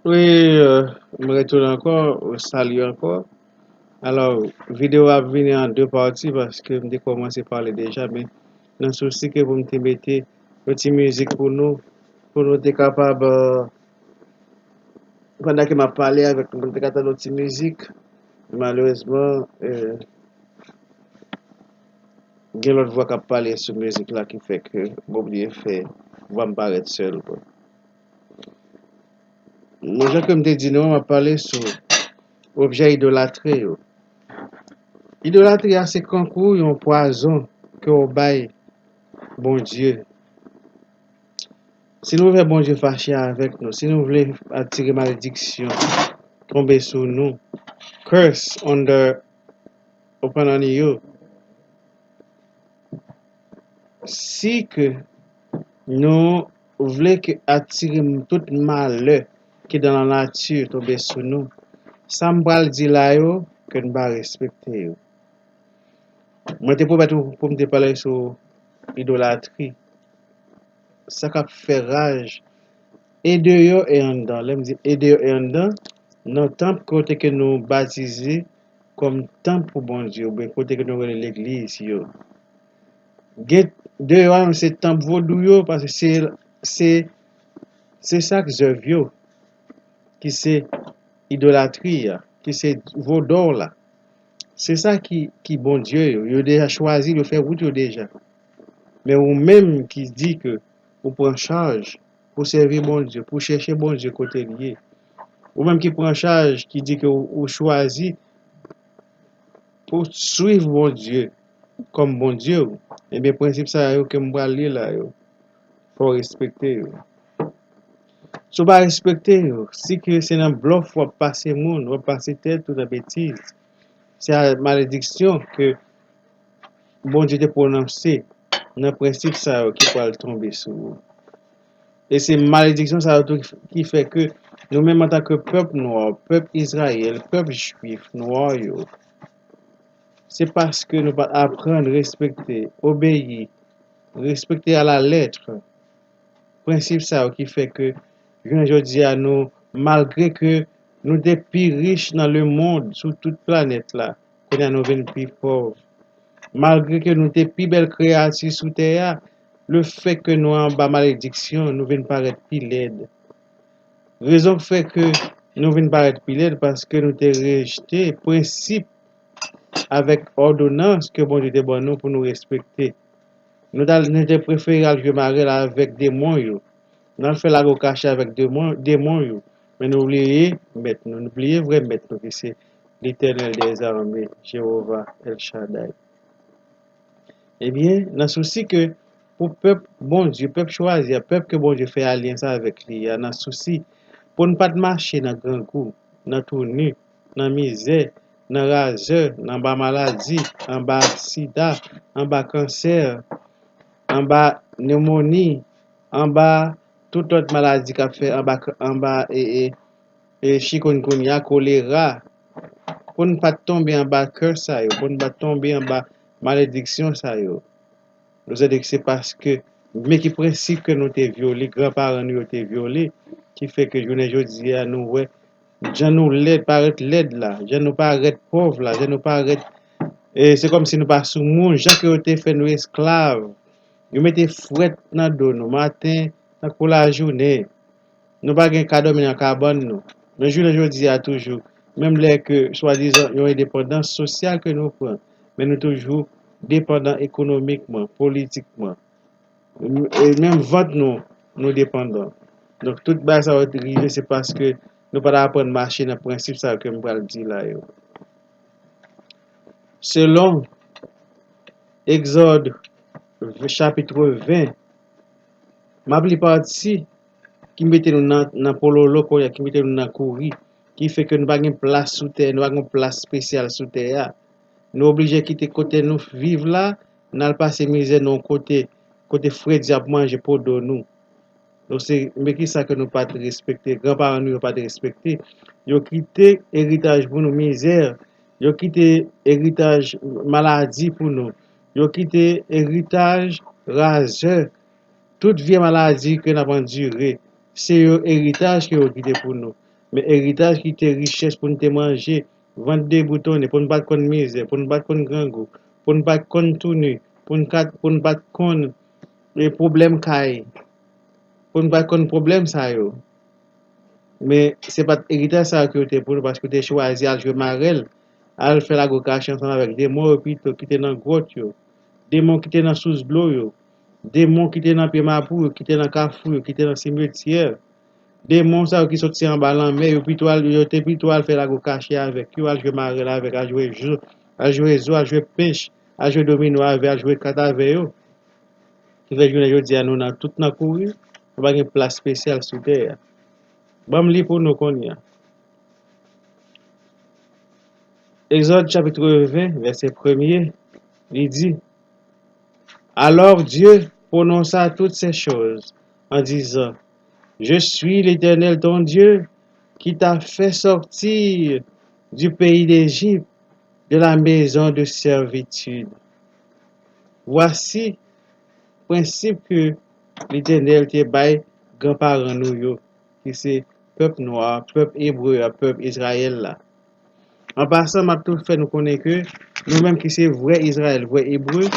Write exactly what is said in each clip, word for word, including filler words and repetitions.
Wi, euh, m retounen ankò, salye ankò. Alò, videyo a ap vini an de pati paske m te kòmanse pale deja, men nan sousi ke pou m te mete yon ti mizik pou nou, pou nou te kapab, euh, pandan ke m ap pale avèk nou, pou nou te ka tande yon ti mizik. Malerezman, euh, gen lòt vwa k ap pale sou mizik la ki fè ke m oblije fè vwa m parèt sèl, kwa. Bon, jan ke m te di nou, m ap pale sou objè idolatri yo. Idolatri a se kankou yon pwazon ke w bay Bondye. Si nou vle Bondye fache avèk nou, si nou vle atire malediksyon tonbe sou nou, curse under, upon you, si ke nou vle ke atire tout malè ki dan la nati tonbe sou nou, sa m pral di la yo, ke n pa respekte yo. Mwen te pwomèt ou pou m te pale sou idolatri. Sa k ap fè raj, e deyò e anndan. Lè m di e deyò e anndan, nan tanp kote ke nou batize kòm tanp pou Bondye, oubyen kote ke nou rele legliz yo. Gen deyò a, se tanp vodou yo, paske se, se, se sa k zèv yo, ki se idolatri a, ki se vodou la. Se sa ki, ki Bondye yo. Yo deja chwazi, yo fè wout yo deja. Men ou menm ki di ke ou pran chaj pou sèvi Bondye, pou chèche Bondye kote l ye. Ou menm ki pran chaj, ki di ke ou, ou chwazi pou swiv Bondye kòm Bondye w, ebyen, prensip sa yo ke m pral li la yo, fò w respekte yo. Si w pa respekte yo, si ke se nan blòf w ap pase moun, w ap pase tèt ou nan betiz, se a malediksyon ke Bondye te pwononse nan prensip sa yo ki pral tonbe sou ou. E se malediksyon sa yo tou ki fè ke nou menm antanke pèp nwa, pèp Izrayèl, pèp jwif nwa yo, se paske nou pa t aprann respekte, obeyi, respekte a la lèt prensip sa yo ki fè ke jounen jodi a nou, malgre ke nou te pi rich nan lemonn, sou tout planèt la, kounye a nou vin pi pòv. Malgre ke nou te pi bèl kreyati sou tè a, lefètke nou anba malediksyon, nou vin parèt pi lèd. Rezon k fè ke nou vin parèt pi lèd, paske nou te rejte prensip avèk òdonans ke Bondye te ban nou pou nou respekte. Nou t al, nou te prefere al jwe marèl avèk demon yo. N al fè lago kache avèk demon, demon yo. Men nou bliye mèt nou, nou bliye vrè mèt nou ki se Letènèl dèzame, Jewova El Shaddai. Ebyen, nan sousi ke pou pèp Bondye, pèp chwazi a, pèp ke Bondye fè alyans avèk li a, nan sousi pou n pa t mache nan grangou, nan touni, nan mizè, nan razè, anba maladi, anba sida, anba kansè, anba nemoni, anba tout lòt maladi k ap fè, anba, anba, e, e, e chikungunya, kolera, pou n pa t tonbe anba kè sa yo, pou n pa t tonbe anba malediksyon sa yo. Nou santi ke se paske men ki prensip ke nou te vyole, granparan nou yo te vyole, ki fè ke jounen jodi a nou wè jan nou lèd, parèt lèd la, jan nou parèt pòv la, jan nou parèt, e, se kòmsi nou pa sou moun, jan ke yo te fè nou esklav. Yo mete fwèt nan do nou, maten, tankou lajounen. Nou pa gen ka dòmi nan kabann nou. Men jounen jodi a toujou, menm lè ke swadizan yon endepandans sosyal ke nou pran, men nou toujou depandan ekonomikman, politikman. E menm vant nou, nou depandan. Donk, tout bagay sa yo rive, se paske nou pa t aprann mache nan prensip sa yo ke m pral di la yo. Selon Egzòd chapit ven, m ap li pati ki mete nou nan, nan pololo kounye a, ki mete nou nan kouri, ki fè ke nou pa gen plas sou tè, nou pa gen plas espesyal sou tè a. Nou oblije kite kote nou viv la, n al pase mizè nan yon kote, kote fredi ap manje po do nou. Donk, se, men kisa ke nou pa t respekte, granparan nou yo pa t respekte. Yo kite eritaj pou nou, mizè. Yo kite eritaj maladi pou nou. Yo kite eritaj razè. Tout vye maladi ke n ap andire, se yo eritaj ke yo kite pou nou. Men eritaj ki te richès pou n te manje, vant deboutonnen, pou n pa t konn mizè, pou n pa t konn grangou, pou n pa t konn touni, pou n ka, pou n pa t konn e pwoblèm kay, pou n pa t konn pwoblèm sa yo. Men se pa t eritaj sa yo ke yo te pou nou, paske yo te chwazi al jwe marèl, al fè lago kache ansanm avèk demon yo pito ki te nan gwòt yo, demon ki te nan sous dlo yo, demon ki te nan pye mapou yo, ki te nan kafou yo, ki te nan simetyè. Demon sa yo ki soti anba lanmè, yo pito al, yo te pito al fè lago kache avèk yo, al jwe marèl avèk, al jwe zo, al jwe zo, al jwe pèch, al jwe domino avè, al jwe kat avè yo. Ki fè jounen jodi a nou nan tout nan kouri, nou pa gen plas espesyal sou tè a. Ban m li pou nou kounye a. Egzòd chapit ven, vèsè premye, li di, Alors Dieu prononça toutes ces choses en disant, Je suis l'Éternel ton Dieu qui t'a fait sortir du pays d'Égypte, de la maison de servitude. Vwasi prensip ke Letènèl te bay granparan nou yo, ki se pèp nwa, pèp ebre a, pèp Izrayèl la. An pasan, m ap tou fè nou konnen ke nou menm ki se vrè Izrayèl, vrè ebre,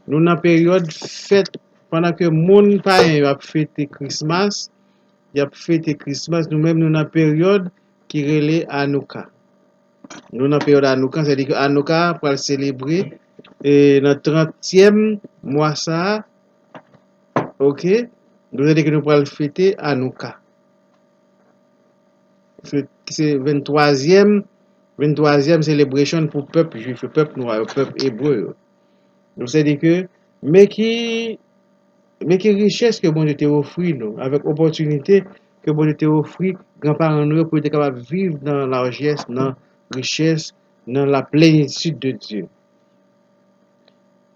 nou nan peryòd fèt, pandan ke moun payen yo ap fete Krismas, y ap fete Krismas, nou menm nou nan peryòd ki rele Anouka. Nou nan peryòd Anouka, sètadi ke Anouka pral selebre e nan trantyèm mwa sa a, oke, nou sètadi ke nou pral fete Anouka. Se, se venntwazyèm, venntwazyèm celebration pou pèp jwif yo, pèp nwa yo, pèp ebre yo. Nou sètadi ke, men ki, men ki richès ke Bondye te ofri nou, avèk opòtinite ke Bondye te ofri granparan nou yo pou yo te kapab viv nan lajès, nan richès, nan la plénitude de Dieu.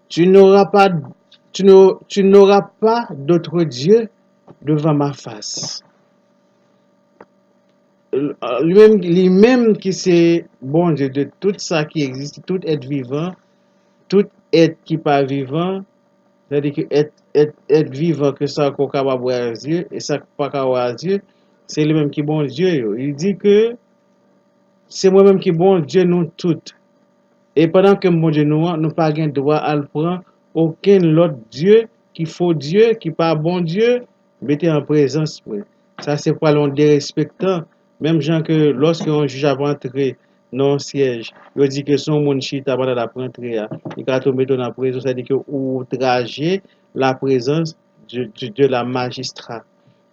Tu n'auras pas, tu n'au-, tu n'auras pas d'autre Dieu devant ma face. Li menm, li menm ki se Bondye de tout sa ki egziste, tout èt vivan, tout èt ki pa vivan, sètadi ke èt, èt, èt vivan ke sa ke w kapab wè a zye e sa k pa ka wè a zye, se li menm ki Bondye yo. Li di ke se mwen menm ki Bondye nou tout. E pandan ke m Bondye nou an, nou pa gen dwa al pran okenn lòt dye ki fo dye, ki pa Bondye, mete an prezans mwen. Sa se pral yon derespektan, menm jan ke lòske yon jij ap antre nan yon syèj, yo di ke se yon moun chita pandan l ap rantre a, li ka tou mete w nan prizon, sètadi ke ou outraje la prezans de, de, de la majistra.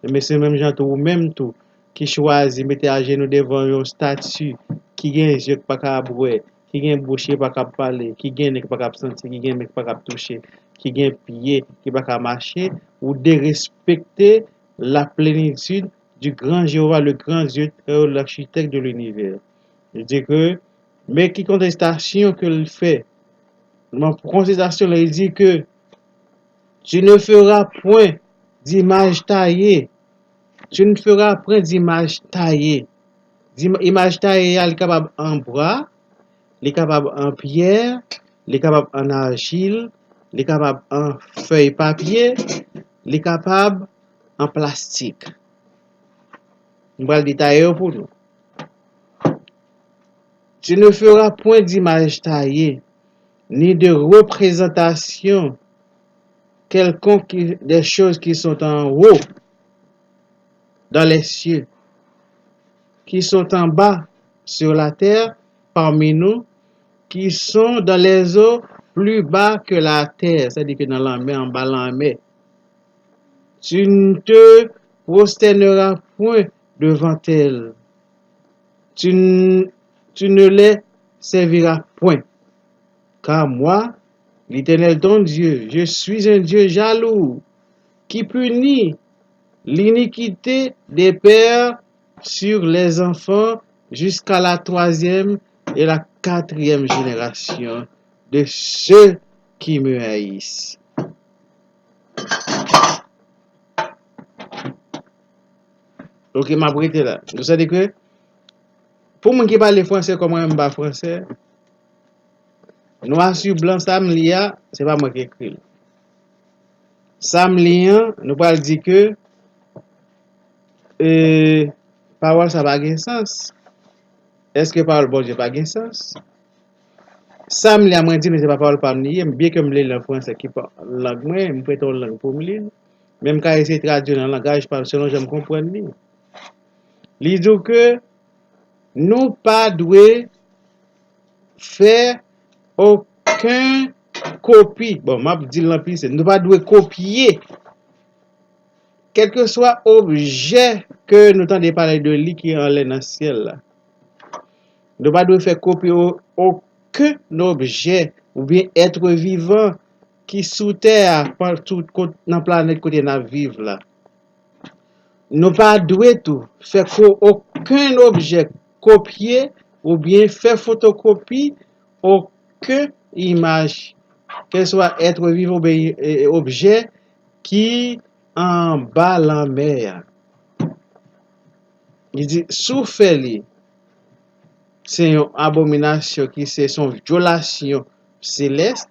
Men se menm jan tou, ou menm tou, ki chwazi mete ajenou devan yon estati ki gen zye k pa ka ap wè, ki gen bouch ki pa ka ap pale, ki gen nen ki pa ka ap santi, ki gen men ki pa ka ap touche, ki gen pye ki pa ka mache, ou derespekte la plénitude du grand Jéhovah, le grand Dieu, très haut, l'architecte de l'univers. Li di ke, men ki kontestasyon ke l fè. Nan kontestasyon la, li di ke, Tu ne feras point d'image taillée. Tu ne feras point d'image taillée. Di-, imaj taye a, li kapab an bwa, li kapab an pyè, li kapab an ajil, li kapab an fèy papye, li kapab an plastik. M pral detaye yo pou nou. Tu ne feras point d'image taillée, ni de représentation quelconque qui- des choses qui sont en haut dans les cieux, qui sont en bas sur la terre, parmi nous, qui sont dans les eaux plus bas que la terre, sètadi ke nan lanmè, anba lanmè. Tu ne te prosterneras point devant elles. Tu n- tu ne les serviras point. Car moi, l'Éternel ton Dieu, je suis un Dieu jaloux, qui punit l'iniquité des pères sur les enfants jusqu'à la troisième et la quatrième génération de ceux qui me haïssent. Ok, m ap rete la. Sa vle di ke, pou moun ki pale fransè, kòm mwen menm m pa fransè, nwa su blan sa m li a, se pa mwen ki ekri l. Sa m li an, nou pral di ke, e, Pawòl sa pa gen sans. Èske pawòl Bondye pa gen sans? Sa m li a, mwen di nou se pa pawòl pa m li ye, byenke m li l an fransè ki pa lang mwen, m prete yon lang pou m li l, men m ka eseye tradui l nan langaj pa m selon jan m konprann li. Li di w ke nou pa dwe fè okenn kopi. Bon, m ap di l nan plis, nou pa dwe kopye kèlkeswa objè ke nou tande pale de li ki anlè nan syèl la. Nou pa dwe fè kopi o- okenn objè oubyen èt vivan ki sou tè a, pa- tout kot- nan planèt kote n ap viv la. Nou pa dwe tou fè ko- okenn objè kopye oubyen fè fotokopi okenn imaj, kèlswa èt vivan oubyen e- e- objè ki anba lanmè a. Li di, si w fè li, se yon abominasyon ki se, se yon vyolasyon selès.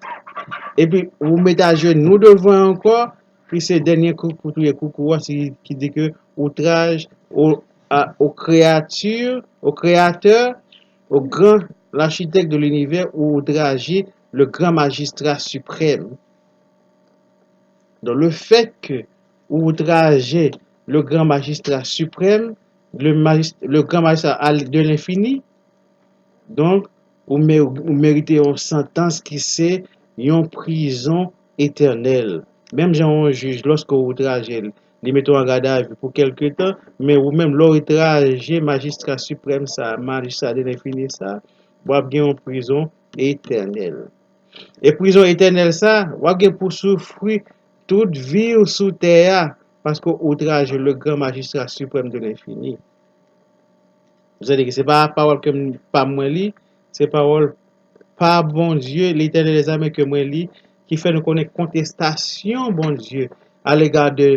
Epi, ou mete ajenou devan ankò, ki se dènye kou pou touye koukou a, se ki di ke outraj au, à, aux créatures, au Créateur, au grand architecte de l'univers, ou outraje le grand magistrat suprême. Donc, le fait que ou outraje le grand magistrat suprême, le, magist- le grand magistrat à- de l'infini, donk, ou, me- ou merite yon santans ki se yon prizon etènèl. Menm jan yon jij, lòske ou outraje l, li mete w an gadavi pou kèlke tan, men ou menm, lè w outraje majistra siprèm sa, majistra de lenfini sa, w ap gen yon prizon etènèl. E prizon etènèl sa, w ap gen pou soufri tout vi w sou tè a, paske w outraje le gran majistra siprèm de lenfini. Sa vle di ke se pa pawòl ke m, pa mwen li, se pawòl pa Bondye, Letènèl dèzame ke mwen li, ki fè nou konnen kontestasyon Bondye alega de,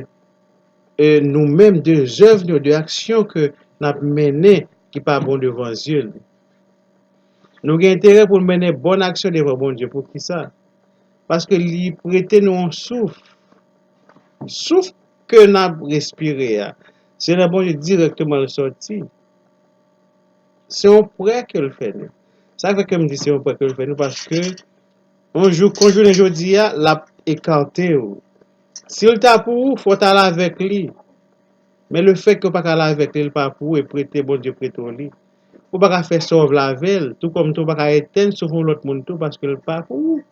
e, nou menm, de zèv nou, de aksyon ke n ap mennen ki pa bon devan zye li. Nou gen enterè pou n mennen bòn aksyon devan Bondye. Poukisa? Paske li prete nou yon souf. Souf ke n ap respire a, se nan Bondye dirèkteman l sòti. Se yon prè ke l fè nou. Sa fè ke m di se yon prè ke l fè nou, paske yon jou, kon jounen jodi a, l ap ekate w. Si l ta pou ou, fò w t al avèk li. Men lefètke w pa ka al avèk li, li pa pou ou, e prete, Bondye prete w li. Ou pa ka fè sa w vle avè l, tou kòm tou ou pa ka etèn souf yon lòt moun tou, paske l pa pou ou.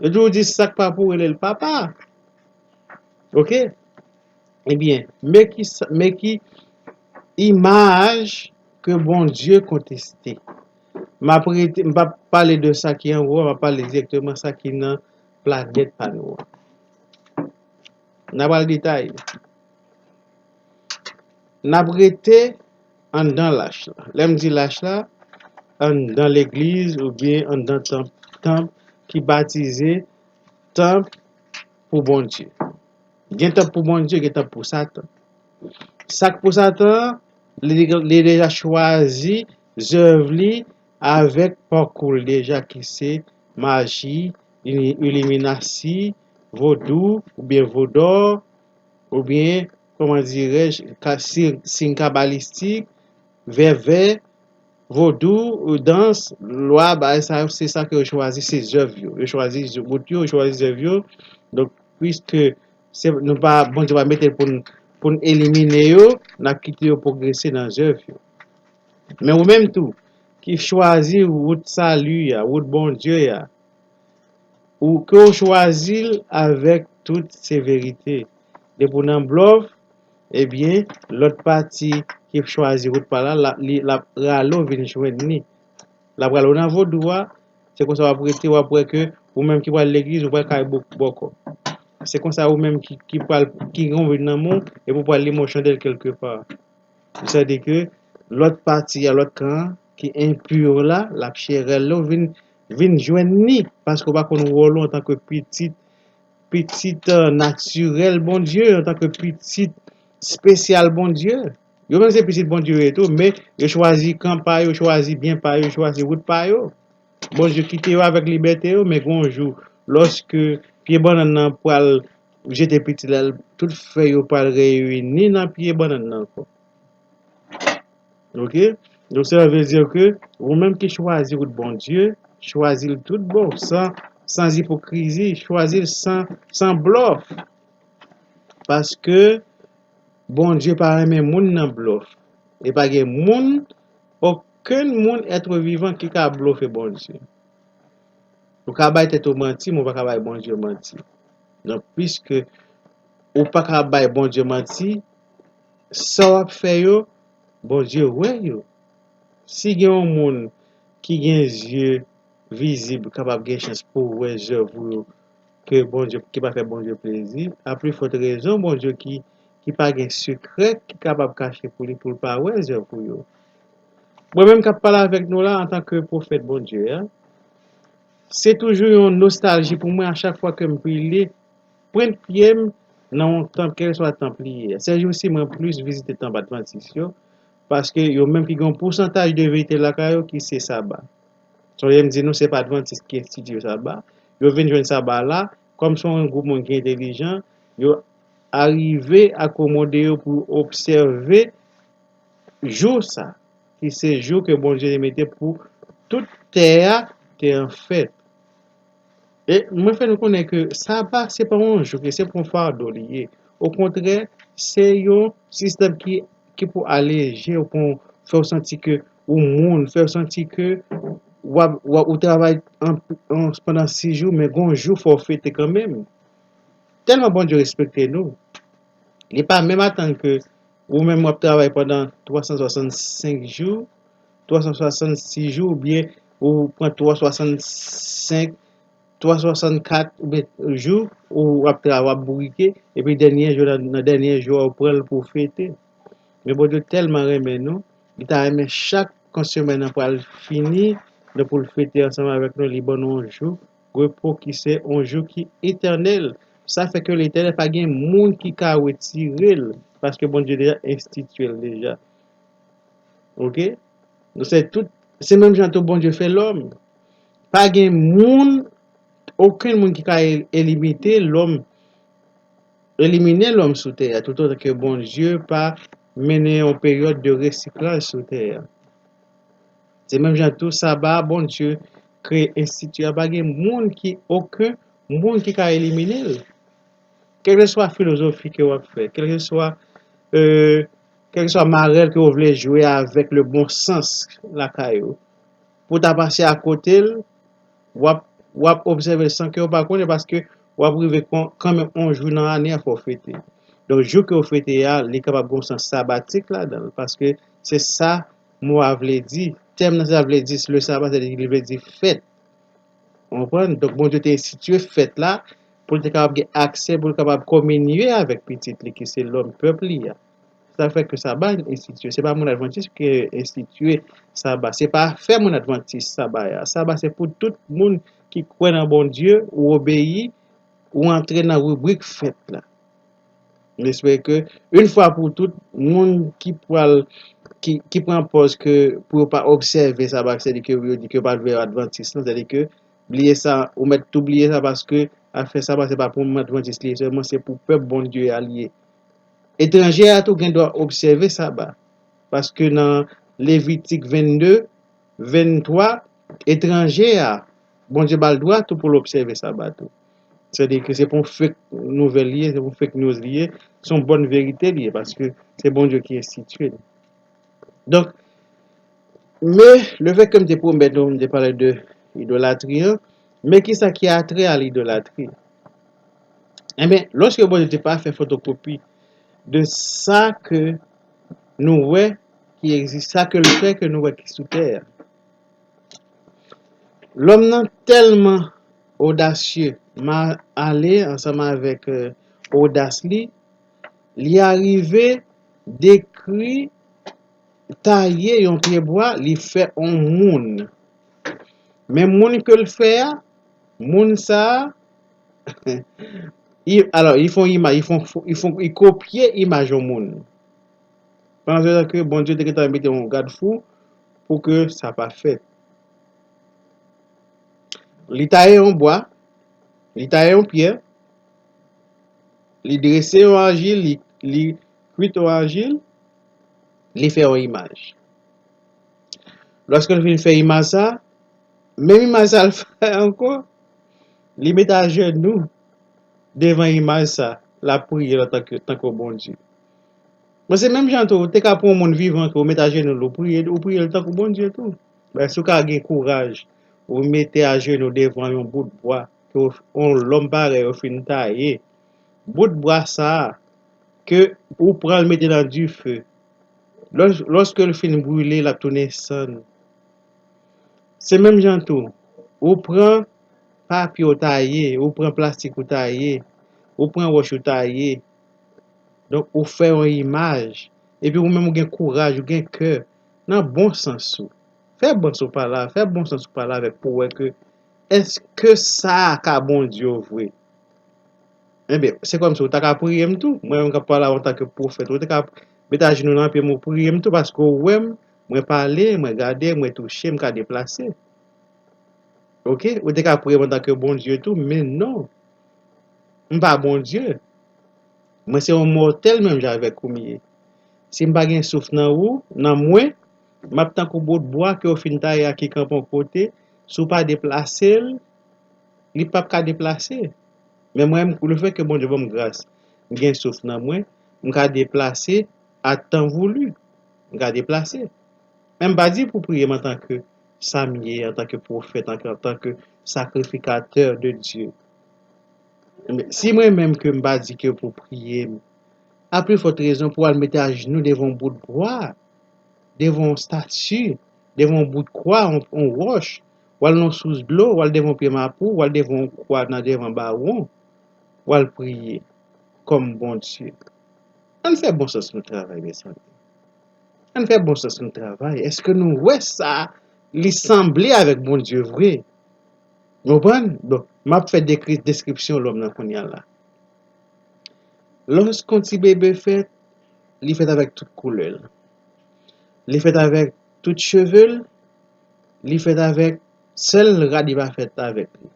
Yo toujou di sa k pa pou ou, rele l papa. Oke? Ebyen, men ki sa, men ki imaj ke Bondye konteste. M ap rete, m p ap pale de sa ki anwo a, m ap pale dirèkteman sa ki nan planèt pa nou an. N a pral detay. N ap rete anndan lach la. Lè m di lach la, anndan legliz oubyen anndan tanp, tanp ki batize tanp pou Bondye. Gen tanp pou Bondye, gen tanp pou Satan. Sa k pou Satan an, li, li deja chwazi zèv li avèk pakou l deja, ki se maji, ili- iliminasi, vodou, oubyen vodò, oubyen, kòman dirèj, ka- si- siy kabalistik, vèvè, vodou, dans, lwa, bagay sa yo, se sa ke yo chwazi, se zèv yo. Yo chwazi wout yo, yo chwazi zèv yo. Donk, piske se, nou pa, Bondye pa mete l pou n, pou n elimine yo, n ap kite yo pwogrese nan zèv yo. Men ou menm tou, ki chwazi wout sali a, wout Bondye a, ou, ke w chwazi l avèk tout severite. Depi w nan blòf, ebyen, lòt pati ki chwazi wout pa l la, l ap, li, l ap rale w vin jwenn li. L ap rale w nan vodou a, se konsa w ap rete, w ap wè ke ou menm ki pral legliz, ou pral kay bò- bòkò. Se konsa ou menm ki, ki pral, ki gen yon vin nan men w, epi w pral limen yon chandèl kèlkepa. Sa vle di ke lòt pati a, lòt kan an, ki enpi la, l ap chèche l, vin, vin jwenn li, paske w pa konn wòl ou antanke pitit, pitit, eh, natirèl Bondye, antanke pitit espesyal Bondye. Yo menm se pitit Bondye yo ye tou, men yo chwazi kan pa yo, yo chwazi byen pa yo, yo chwazi wout pa yo. Bondye kite yo avèk libète yo, men gen yon jou, lòske pye bannann nan pral jete pitit la, tout fèy yo pral reyini nan pye bannann nan ankò. Ok? Donk, cela veut dire que ou menm ki chwazi wout Bondye, chwazi l tout bon, san, san ipokrizi, chwazi l san, san blòf. Paske Bondye pa renmen moun nan blòf. E pa gen moun, okenn moun, èt vivan, ki ka blofe Bondye. Ou ka bay tèt ou manti, men ou pa ka bay Bondye manti. Donk, piske ou pa ka bay Bondye manti, sa w ap fè yo, Bondye wè yo. Si gen yon moun ki gen zye vizib kapab gen chans pou wè zèv ou yo ke Bondye, ki pa fè Bondye plezi, a pli fòt rezon Bondye ki, ki pa gen sekrè ki kapab kache pou li, pou l pa wè zèv ou yo. Mwen menm k ap pale avèk nou la antanke pwofèt Bondye a, se toujou yon nostalji pou mwen a chak fwa ke m pile pwent pye m nan yon tanp, kèlkeswa tanp li ye. Sèjousi, mwen plis vizite tanp advantis yo, paske yo menm ki gen yon pousantaj de verite lakay yo ki se saba. Sonje m di nou, se pa advantis ki enstitye saba. Yo vin jwenn saba la, kòm se yon gwoup moun ki entelijan, yo arive akomode yo pou obsève jou sa, ki se jou ke Bondye te mete pou tout tè a te an fèt. E mwen fè nou konnen ke saba, se pa yon jou, ke se pa yon fado li ye. Okontrè, se yon sistèm ki, ki pou aleje w, pou fè w santi ke ou moun, fè w santi ke w ap, w ap, ou travay an, an, pandan sis jou, men gon jou fò w fete kanmenm. Tèlman Bondye respekte nou, li pa menm atann ke ou menm w ap travay pandan twa san swasannsenk jou, twa san swasannsis jou, oubyen ou pran twa san swasannsenk, twa san swasannkat oubyen jou, ou ap travay, w ap bourike, epi dènye jou, nan, nan dènye jou a, ou pran l pou w fete. Men Bondye tèlman renmen nou, li ta renmen chak kan semèn nan pral fini, donk pou l fete ansanm avèk nou, li ban nou yon jou repo ki se yon jou ki etènèl. Sa fè ke Letènèl pa gen moun ki ka retire l, paske Bondye deja enstitye l deja. Ok? Donk se tout, se menm jan tou Bondye fè lòm. Pa gen moun, okenn moun ki ka el-, elimite lòm, elimine lòm sou tè a, toutotan ke Bondye pa mennen yon peryòd de resiklaj sou tè a. Se menm jan tou, saba a Bondye kreye enstitye a, pa gen moun ki, okenn moun ki ka elimine l. Kèlkeswa filozofi ke w ap fè, kèlkeswa, euh, kèlkeswa marèl ke w vle jwe avèk le bon sans lakay ou, pou w ta pase akote l, w ap, w ap obsève l san ke w pa konnen, paske w ap rive kon-, kanmenm yon jou nan ane a fò w fete. Donk, jou ke w fete a, li kapab gen yon sans sabatik ladan l, paske se sa mo a vle di. Tèm nan sa vle di, le saba, sètadi li vle di fèt. Ou konprann? Donk, Bondye te enstitye fèt la pou l te kapab gen aksè, pou l kapab kominye avèk pitit li, ki se lòm, pèp li a. Sa fè ke saba enstitye. Se pa moun advantis ki enstitye saba. Se pa fè moun advantis saba a. Saba se pou tout moun ki kwè nan Bondye, ou obeyi, ou antre nan ribrik fèt la. M espere ke, yon fwa pou tout, moun ki pral, ki, ki pran pòz ke pou yo pa obsève saba, sètadi ke yo di ke yo pa vle advantis lan, sètadi ke bliye sa, ou mèt tou bliye sa, paske afè saba se pa pou moun advantis li ye sèlman, se pou pèp Bondye a li ye. Etranje a tou gen dwa obsève saba, paske nan Levitik vennde, venntwa, etranje a, Bondye ba l dwa tou pou l obsève saba tou. Sètadi ke se pa yon fake nouvèl li ye, se pa yon fake news li ye, se yon bòn verite li ye, paske se Bondye ki enstitye l. Donk, men, lefètke m te pwomèt nou, m te pale de idolatri an, men kisa ki atrè a lidolatri? Enben, lòske Bondye te pa fè fotokopi de sa ke nou wè ki egziste, sa ke l fè ke nou wè ki sou tè a. Lòm nan tèlman odasye, ma-, ale ansanm avèk, euh, odas li, li arive dekri, taye yon pyebwa, li fè yon moun. Men moun ke l fè a, moun sa a, i, alò, li fè yon imaj, li fè yon fo-, li fè yon, li kopye imaj yon moun. Pandan ke Bondye te gentan mete yon gad fou pou ke sa pa fèt. Li taye yon bwa, li taye yon pyè, li drese yon ajil, li, li kwit yon ajil, li fè yon imaj. Lòske l fin fè imaj sa, menm imaj sa l fè ankò, li mete ajenou devan imaj sa, l ap priye l antanke, tankou Bondye. Bon, se menm jan tou, ou te ka pran yon moun vivan ke ou mete ajenou l, ou priye, ou priye l tankou Bondye tou. Men si w ka gen kouraj, ou mete ajenou devan yon bout bwa, ke w, yon lòm parèy ou fin taye, bout bwa sa a, ke ou pran l mete nan dife, lòs-, lòske l fin brile, l ap tounen sann. Se menm jan tou, ou pran papye ou taye, ou pran plastik ou taye, ou pran wòch ou taye, donk ou fè yon imaj, epi ou menm ou gen kouraj, ou gen kè, nan bon sans ou. Fè bon sans ou pale, fè bon sans ou pale avèk pou wè ke èske sa a ka Bondye vre? Ebyen, se kòmsi ou ta ka priye m tou. Mwen menm k ap pale avè w antanke pwofèt, ou te ka met ajenou nan pye m, ou priye m tou, paske ou wè m, mwen pale, mwen gade, mwen touche, m ka deplase. Oke? Ou te ka priye m antanke Bondye tou, men non. M pa Bondye. Mwen se yon mòtèl menm jan avèk ou m ye. Si m pa gen souf nan ou, nan mwen, m ap tankou bout bwa ke w fin taye a ki kanpe yon kote, si w pa deplase l, li p ap ka deplase. Men mwen, lefètke Bondye ban m gras, m gen souf nan mwen, m ka deplase à temps voulu. M ka deplase. Men m pa di pou priye m antanke sa m ye, antanke pwofèt, antanke, antanke sakrifikatè de Dye. Men si mwen menm ke m pa di ke pou priye m, a pli fòt rezon pou w al mete ajenou devan yon bout bwa, devan yon stati, devan yon bout kwa, yon, yon wòch, w al nan yon sous dlo, w al devan yon pye mapou, w al devan yon kwa nan devan bawon, w al priye kòm Bondye. Ann fè bon sans nou travay, mezanmi. Ann fè bon sans nou travay. Èske nou wè sa li sanble avèk Bondye vre? Ou konprann? Bon, m ap fè dekri-, deskripsyon lòm nan kounye a la. Lòske yon ti bebe fèt, li fèt avèk tout koulè l. Li fèt avèk tout cheve l, li fèt avèk sèl rad li pa fèt avèk li.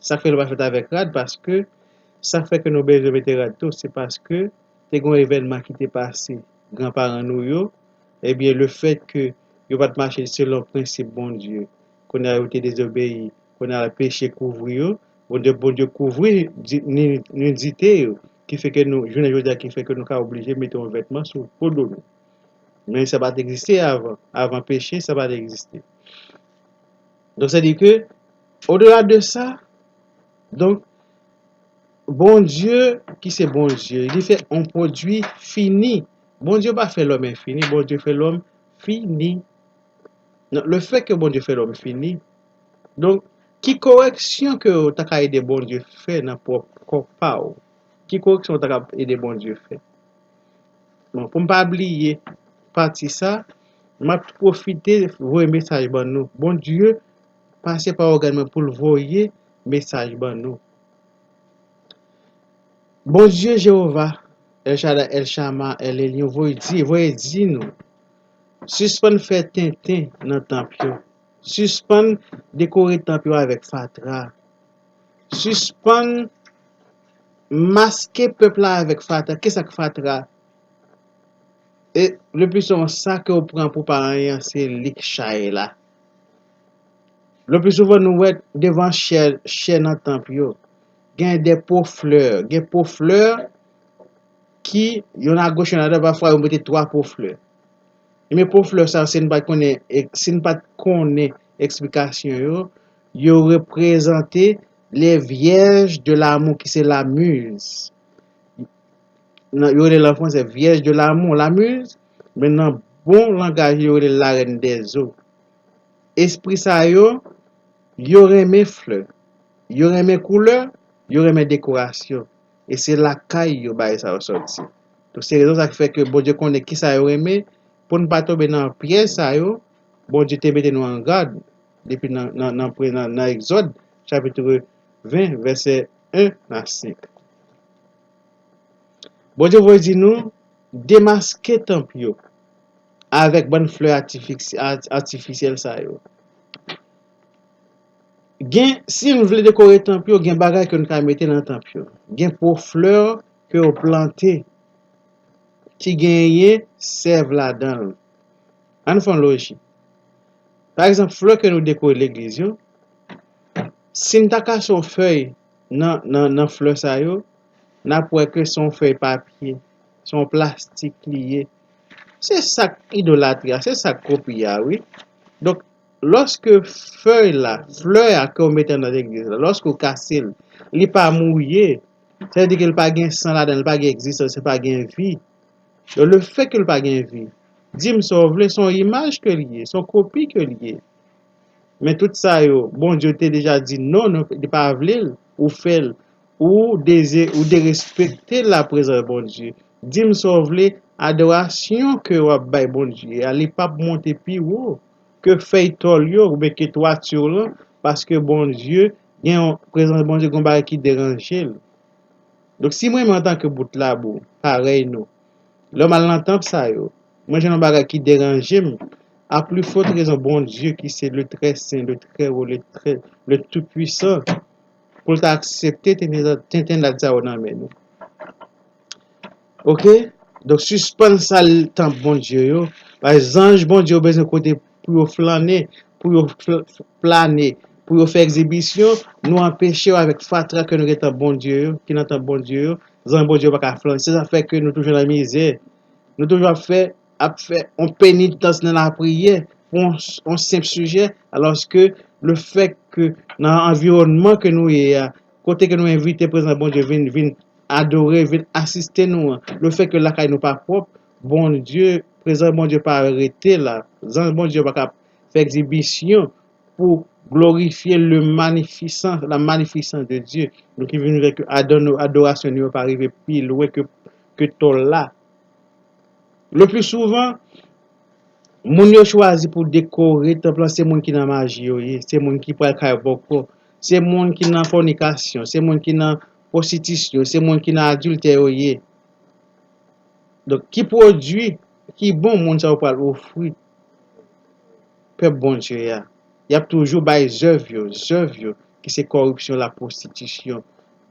Sa k fè l pa fèt avèk rad, paske sa k fè ke nou bezwen mete rad tou, se paske te gen yon evènman ki te pase granparan nou yo, ebyen, lefètke yo pa t mache selon prensip Bondye, kounye a yo te dezobeyi, kounye a peche kouvri yo, Bondye, Bondye kouvri di-, ni-, nidite yo, ki fè ke nou, jounen jodi a, ki fè ke nou ka oblije mete yon vètman sou po do nou. Men sa pa t egziste avan. Avan peche, sa pa t egziste. Donk, sa di ke, odela de sa, donk, Bondye, ki se Bondye, li fè yon pwodui fini. Bondye pa fè lòm enfini, Bondye fè lòm fini. Non, lefètke Bondye fè lòm fini, donk, ki korèksyon ke w ta ka ede Bondye fè nan pwòp kò pa w? Ki korèksyon w ta ka ede Bondye fè? Bon, pou m pa bliye pati sa, m ap pwofite voye mesaj ban nou. Bondye pase pa ògàn mwen pou l voye mesaj ban nou. Bondye Jewova, El Shaddai, El Shama, El Elyon, voye di, voye di nou, sispann fè tenten nan tanp yo. Sispann dekore tanp yo avèk fatra. Sispann maske pèp la avèk fatra. Kisa k fatra? E le pli souvan, sa ke w pran pou pa anyen an, se li k chay la. Le pli souvan, nou wè devan chè, chè nan tanp yo, gen de po flè, gen po flè ki, yonn agoch, yonn adwat, pafwa yo mete twa po flè. Men po flè sa, si n pa t konnen, e, si n pa t konnen eksplikasyon yo, yo reprezante les vierges de l'amour, ki se la miz. Nan, yo rele l an fransè, vierge de l'amour, la miz, men nan bon langaj, yo rele l la reine des eaux. Espri sa yo, yo renmen flè, yo renmen koulè, yo renmen dekorasyon. E se lakay yo bagay sa yo sòti. Donk, se rezon sa ki fè ke Bondye konnen kisa yo renmen, pou n pa tonbe nan pyèj sa yo, Bondye te mete nou an gad depi nan, nan, nan, nan, nan Egzòd, chapit ven, vèsè en a senk. Bondye voye di nou, demaske tanp yo avèk bann flè atifiksi-, ati-, atifisyèl sa yo. Gen, si n vle dekore tanp yo, gen bagay ke n ka mete nan tanp yo. Gen po flè ke yo plante ki genyen sèv ladan l. Ann fè yon lojik. Pa egzanp, flè ke nou dekore legliz yo, si n ta kase yon fèy nan, nan, nan flè sa yo, n ap wè ke se yon fèy papye, se yon plastik li ye. Se sa k idolatri a, se sa k kopi a, wi. Donk, lòske fèy la, flè a ke w mete nan legliz la, lòske w kase l, li pa mouye, sa vle di ke l pa gen san ladan l, li pa gen egzistans, li pa gen vi. Donk, lefètke l pa gen vi, di m sa w vle, se yon imaj ke l ye, se yon kopi ke l ye. Men tout sa yo, Bondye te deja di non, non, li pa vle l, ou fè l, ou deze-, ou derespekte laprezans Bondye. Di m sa w vle, adorasyon ke w ap bay Bondye a, li p ap monte pi wo ke fèy tòl yo oubyen ke twati lan, paske Bondye gen yon, prezans Bondye gen yon bagay ki deranje l. Donk, si mwen menm antanke bout labou, parèy nou, lè m al nan tanp sa yo, mwen jwenn yon bagay ki deranje m, a pli fòt rezon Bondye ki se le trè sen, le trè wo, le trè, le tou pwisan, pou l ta aksepte tenten, tenten sa yo nan men nou. Oke? Donk, sispann sal tanp Bondye yo. Paske zanj Bondye yo bezwen kote pou yo flannen, pou yo fl-, plane, pou yo fè egzibisyon. Nou anpeche yo avèk fatra ke nou gen tanp Bondye yo, ki nan tanp Bondye yo. Zanj Bondye yo pa ka flannen. Se sa fè ke nou toujou nan mizè. Nou toujou ap fè, ap fè yon penitans nan lapriyè pou yon, yon senp sijè, alòske lefètke nan anviwònman ke nou ye a, kote ke nou envite prezans Bondye vin, vin adore, vin asiste nou an, lefètke lakay nou pa pwòp, Bondye, prezans Bondye pa rete la. Zanj Bondye pa ka fè egzibisyon pou glorifye le magnificent, la magnificence de Dieu. Nou ki vin wè ke adon-, adorasyon nou yo pa rive pi lwen ke, ke tòl la. Le pli souvan, moun yo chwazi pou dekore tanp lan, se moun ki nan maji yo ye, se moun ki pral kay bòkò, se moun ki nan fònikasyon, se moun ki nan pwostitisyon, se moun ki nan adiltè yo ye. Donk, ki pwodui ki bon moun sa yo pral ofri pèp Bondye a? Y ap toujou bay zèv yo, zèv yo, ki se kòripsyon, la pwostitisyon,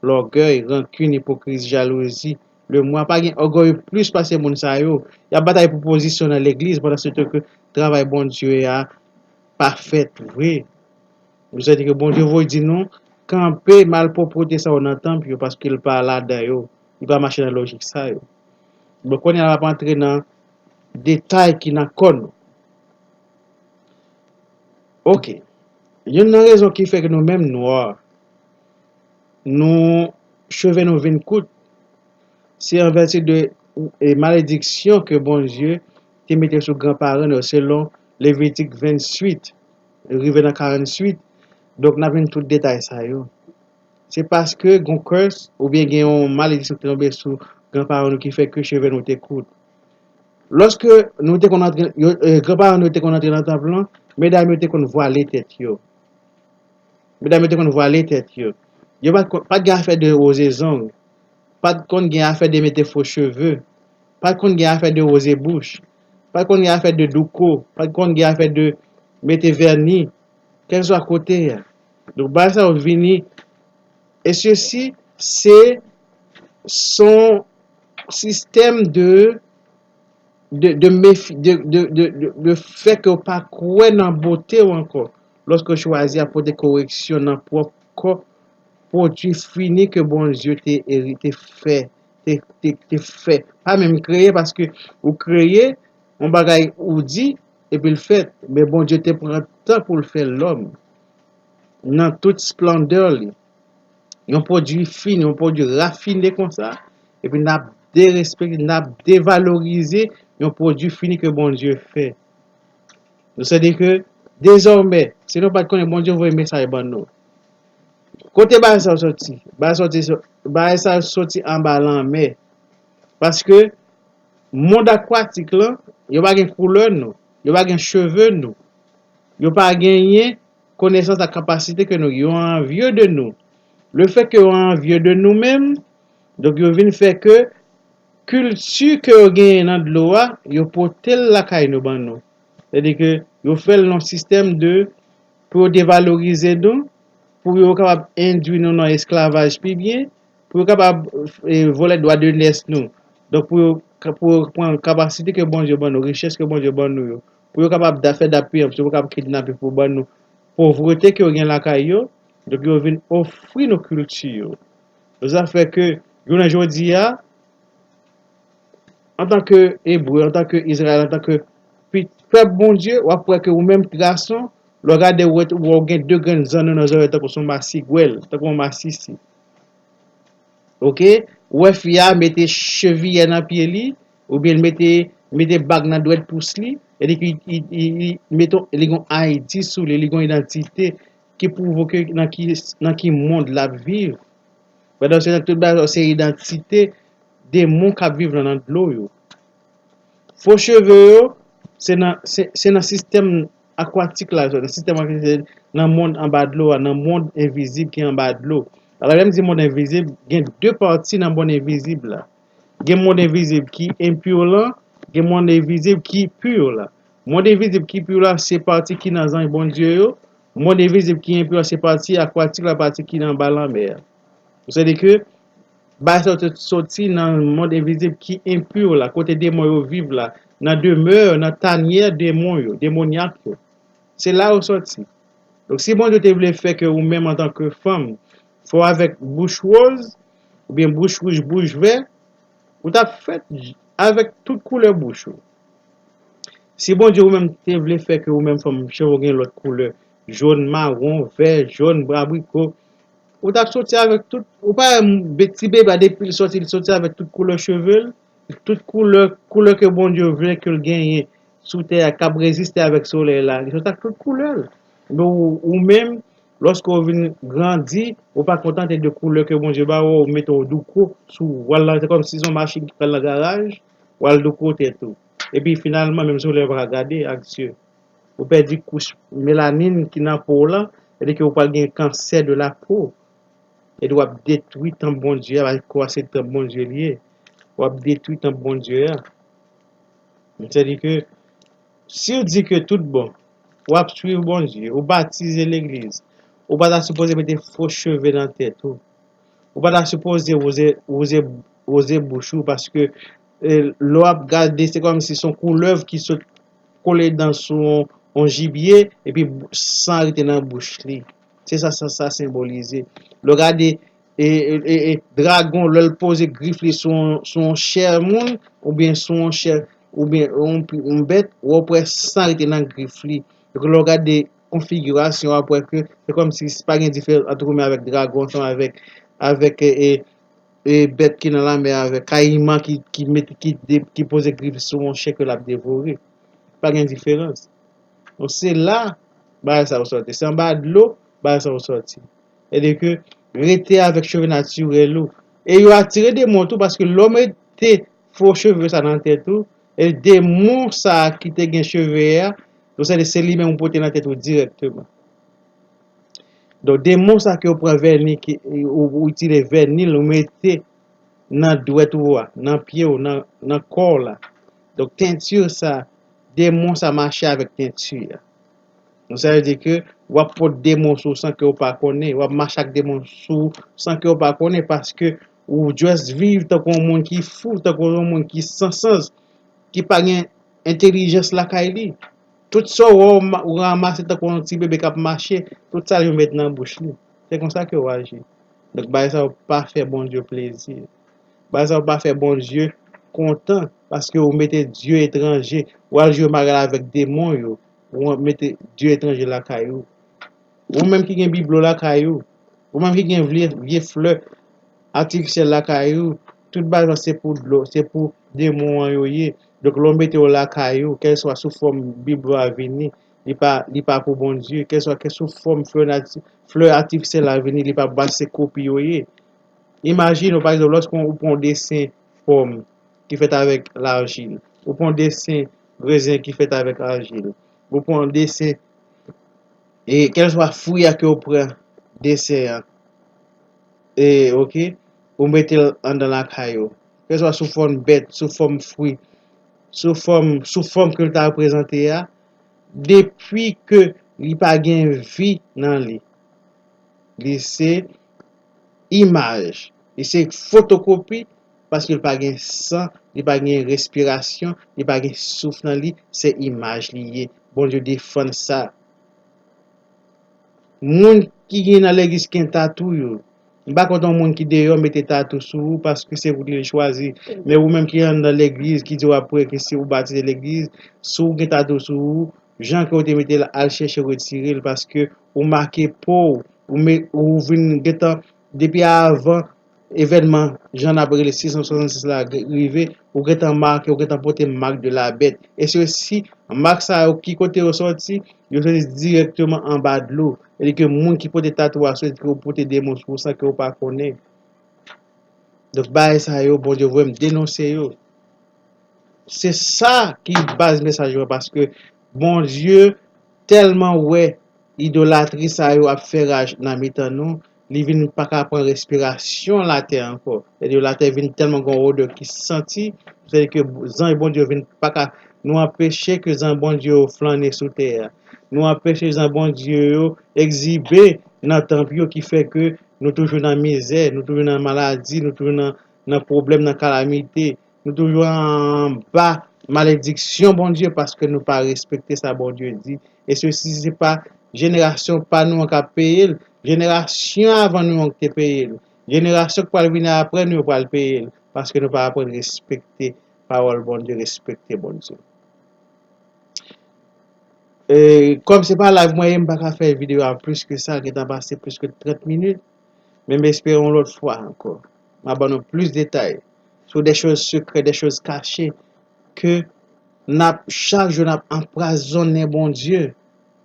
lògèy, rankin, ipokrizi, jalouzi, lemwa. Pa gen ògèy plis pase moun sa yo. Y ap batay pou pozisyon nan legliz, pandan se tan ke travay Bondye a pa fèt vre. Sa vle di ke Bondye voye di nou, kanpe malpwòpte sa yo nan tanp yo, paske l pa ladan yo. Li pa mache nan lojik sa yo. Bon, kounye a, n ap antre nan detay ki nan kò nou. Oke. Youn nan rezon ki fè ke nou menm nwa, nou, cheve nou vin kout, se an vèti de, e, malediksyon ke Bondye te mete sou granparan nou, selon Levitik venntuit, rive nan karantuit. Donk, n ap jwenn tout detay sa yo. Se paske gon curse oubyen gen yon malediksyon ki te tonbe sou granparan nou ki fè ke cheve nou te kout. Lòske nou te konn antre, yo, e, granparan nou te konn antre nan tanp lan, medam yo te konn vwale tèt yo. Medam yo te konn vwale tèt yo. Yo pa t konn, pa t gen afè de woze zong. Pa t konn gen afè de mete fo cheve. Pa t konn gen afè de woze bouch. Pa t konn gen afè de douko. Pa t konn gen afè de mete vèni. Kèlkeswa kote a. Donk, bagay sa yo vini. E sesi, se son sistèm de, de, de mefi-, de, de, de, de, de fè ke w pa kwè nan bote w ankò. Lòske w chwazi ap pote koreksyon nan pwòp kò, pwodui fini ke Bondye te eri-, te fè, te, te, te fè. Pa menm kreye, paske ou kreye, yon bagay ou di, epi l fèt. Men Bondye te pran tan pou l fè lòm nan tout splandè li. Yon pwodui fini, yon pwodui rafine konsa, epi n ap derespekte, n ap devalorize yon pwodui fini ke Bondye fè. Nou sa di ke, dezòmè, si nou pa t konnen, Bondye voye mesaj ban nou. Kote bagay sa yo soti? Bagay soti, bagay sa yo soti anba lanmè. Paske mond akwatik lan, yo pa gen koulè nou, yo pa gen cheve nou, yo pa genyen konesans ak kapasite ke nou, yo anvye de nou. Lefètke yo anvye de nou menm, donk yo vin fè ke kilti ke yo genyen nan dlo a, yo pote l lakay nou ban nou. Sètadi ke yo fè l nan sistèm de, pou yo devalorize nou, pou yo kapab endui nou nan esklavaj pi byen, pou yo kapab, e, vòlè dwa de nès nou. Donk, pou yo, pou yo pran kapasite ke Bondye ban nou, richès ke Bondye ban nou yo, pou yo kapab da-, fè dappiyanp, pou yo kapab kidnape, pou ban nou povrete ke yo gen lakay yo, donk yo vin ofri nou kilti yo. Sa fè ke, jounen jodi a, antanke Ebre, antanke Izrayèl, antanke pi-, pèp Bondye, w ap wè ke ou menm gason, lè w gade, ou wè, ou gen de grenn zanno nan zòrèy tankou se yon masigwèl, tankou yon masisi. Oke? Ou wè fi a mete cheviyè nan pye li, oubyen l mete, mete bag nan dwèt pous li, e li, li, li, li, li mete, li gen yon I D sou li, li gen yon idantite ki pwouve ke nan ki, nan ki mond l ap viv. Pandan se tan, tout bagay sa yo se idantite demon k ap viv nan, nan dlo yo. Fo cheve yo, se nan, se, se nan sistèm akwatik la, nan sistèm akwatik, se nan mond anba dlo a, nan mond envizib ki anba dlo. Alò, lè m di mond envizib, gen de pati nan mond envizib la. Gen mond envizib ki enpi lan, gen mond envizib ki pi lan. Mond envizib ki pi lan, se pati ki nan zanj Bondye yo. Mond envizib ki enpi lan, se pati akwatik la, pati ki nan anba lanmè a. Sètadi ke, bagay sa yo te soti nan mond envizib ki enpi la, kote demon yo viv la, nan demè, nan tanyè demon yo, demonyak yo. Se la yo soti. Donk, si Bondye te vle fè ke ou menm antanke fanm, fè w avèk bouch wòz, oubyen bouch wouj, bouch vè, ou t ap fèt avèk tout koulè bouch ou. Si Bondye ou menm te vle fè ke ou menm fanm, cheve w gen lòt koulè, jòn, mawon, vè, jòn, abriko, ou t ap soti avèk tout, ou pa wè m-, be-, ti bebe a depi l soti, l soti avèk tout koulè cheve l, tout koulè, koulè ke Bondye vle ke l genyen sou tè a, k ap reziste avèk solèy la, li soti ak tout koulè l. Men ou, ou menm, lòske w vin grandi, ou pa kontante de koulè ke Bondye ba ou, ou mete w douko sou, w al la, se kòmsi se yon machin ki pral nan garaj, w al douko tèt ou. Epi finalman, menm solèy pa ka gade ak zye. Ou pèdi kouch melanin ki nan po w lan, sètadi ke ou pral gen kansè de la po. Sètadi w ap detwi tanp Bondye a, paske kò a se tanp Bondye li ye. W ap detwi tanp Bondye a. Sètadi ke, si w di ke tout bon, w ap swiv Bondye, ou batize legliz, ou pa ta sipoze mete fo cheve nan tèt ou. Ou pa ta sipoze wouze, wouze, wouze bouch ou, paske, e, lè w ap gade, se kòmsi se yon koulèv ki sot kole dan sou yon, yon jibye, epi san rete nan bouch li. Se sa, sa, sa senbolize. Lè w gade, e, e, e, e, dragon, lè l poze grif li sou yon, sou yon chè moun, oubyen sou yon chè, oubyen yon, yon bèt, w ap wè san rete nan grif li. Donk, lè w gade konfigirasyon, w ap wè ke se kòmsi pa gen diferans ant ou menm avèk dragon, ansanm avèk, avèk, e, e, e, bèt ki nan lanmè avèk kayiman ki, ki mete, ki de-, ki poze grif sou yon chen ke l ap devore. Pa gen diferans. Donk, se la bagay sa yo sòti. Se anba dlo bagay sa yo sòti. Sètadi ke rete avèk cheve natirèl ou. E yo atire demon tou, paske lè w mete fo cheve sa nan tèt ou, e demon sa ki te gen cheve a, donk, sètadi se li menm ou pote nan tèt ou dirèkteman. Donk, demon sa ke w pran vèni, ki, ou, ou itilize vèni l, ou mete nan dwèt ou a, nan pye w, nan, nan kò w la. Donk, tenti sa, demon sa mache avèk tenti a. Donk, sa vle di ke w ap pot demon sou w san ke w pa konnen, w ap mache ak demon sou w san ke w pa konnen, paske ou just viv tankou yon moun ki fou, tankou yon moun ki san sans, ki pa gen entèlijans lakay li. Tout sa w wè w ma-, w ranmase tankou yon ti bebe k ap mache, tout sa l yo met nan bouch li. Se konsa ke w aji. Donk, bagay sa yo pa fè Bondye plezi. Bagay sa yo pa fè Bondye kontan, paske w mete dye etranje, w al jwe marèl avèk demon yo, w mete dye etranje lakay ou. Ou menm ki gen biblo lakay ou, ou menm ki gen vye, vye flè atifisyèl lakay ou, tout bagay sa se pou dlo, se pou demon an yo ye. Donk, lè w mete yo lakay ou, kèlswa sou fòm biblo a vini, li pa, li pa pou Bondye, kèlswa ke sou fòm flè nati-, flè atifisyèl la vini, li pa pou, se kopi yo ye. Imajine w, pa egzanp, lòske w pran yon desen pòm ki fèt avèk lajil, ou pran yon desen rezen ki fèt avèk ajil, ou pran yon desen, e kèlswa fwi a ke w pran desen an, e, oke, ou mete l anndan lakay ou. Kèlswa sou fòm bèt, sou fòm fwi, sou fòm, sou fòm ke l ta reprezante a, depi ke li pa gen vi nan li, li se imaj, li se fotokopi paske li pa gen san, li pa gen respirasyon, li pa gen souf nan li, se imaj li ye. Bondye defann sa. Moun ki gen nan legliz ki gen tatou yo, m pa konn yon moun ki deyò mete tatou sou ou paske se pou li chwazi. Men ou menm ki anndan legliz, ki di w ap prè, ki si ou batize legliz, si w gen tatou sou ou, jan ke w te mete l, al chèche retire l paske ou make po w, ou, me, ou vin gentan, depi avan evènman, jan n ap rele sis san swasannsis la rive, ou gentan make, ou gentan pote mak de la bèt. E se si mak sa yo, ki kote yo sòti? Yo sòti dirèkteman anba dlo. Sètadi ke moun ki pote tatou a, sètadi ke ou pote demon sou ou san ke ou pa konnen. Donk, bagay sa yo, Bondye voye m denonse yo. Se sa ki baz mesaj yo, paske Bondye tèlman wè idolatri sa yo ap fè raj nan mitan nou, li vin pa ka pran respirasyon latè ankò. Sètadi latè vin tèlman gon odè ki santi, sètadi ke zanj Bondye yo vin pa ka, nou anpeche ke zanj Bondye yo flannen sou tè a. Nou anpeche zanj Bondye yo egzibe nan tanp yo ki fè ke nou toujou nan mizè, nou toujou nan maladi, nou toujou nan, nan pwoblèm, nan kalamite. Nou toujou anba malediksyon Bondye paske nou pa respekte sa Bondye di. E sesi se pa jenerasyon pa nou an k ap peye l. Jenerasyon avan nou an ki te peye l. Jenerasyon k pral vini apre nou yo pral peye l. Paske nou pa aprann respekte pawòl Bondye, respekte Bondye. E, kòm se pa live mwen ye, m pa ka fè videyo a plis ke sa, gentan pase plis ke trant minit. Men m espere yon lòt fwa ankò, m a ban nou plis detay sou de choz sekrè, de choz kache, ke n ap, chak jou n ap anpwazonnen Bondye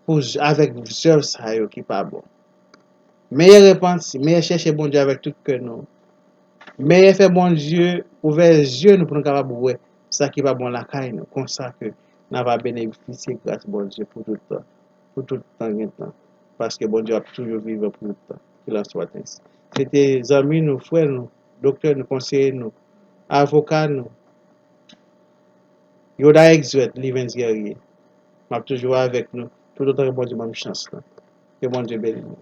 pou, avèk zèv sa yo ki pa bon. Meyè repanti, meyè chèche Bondye avèk tout kè nou. Meyè fè Bondye ouvè zye nou pou nou kapab wè sa ki pa bon lakay nou. Konsa ke n a va benefisye gras Bondye pou tout tan, pou tout tan gen tan. Paske Bondye ap toujou vivan pou tout tan. Qu'il en soit ainsi. Se te zanmi nou, frè nou, doktè nou, konseye nou, avoka nou, Yoda Exuet, Livens Guerrier. M ap toujou avèk nou, toutotan ke Bondye ban m chans lan. Ke Bondye beni nou.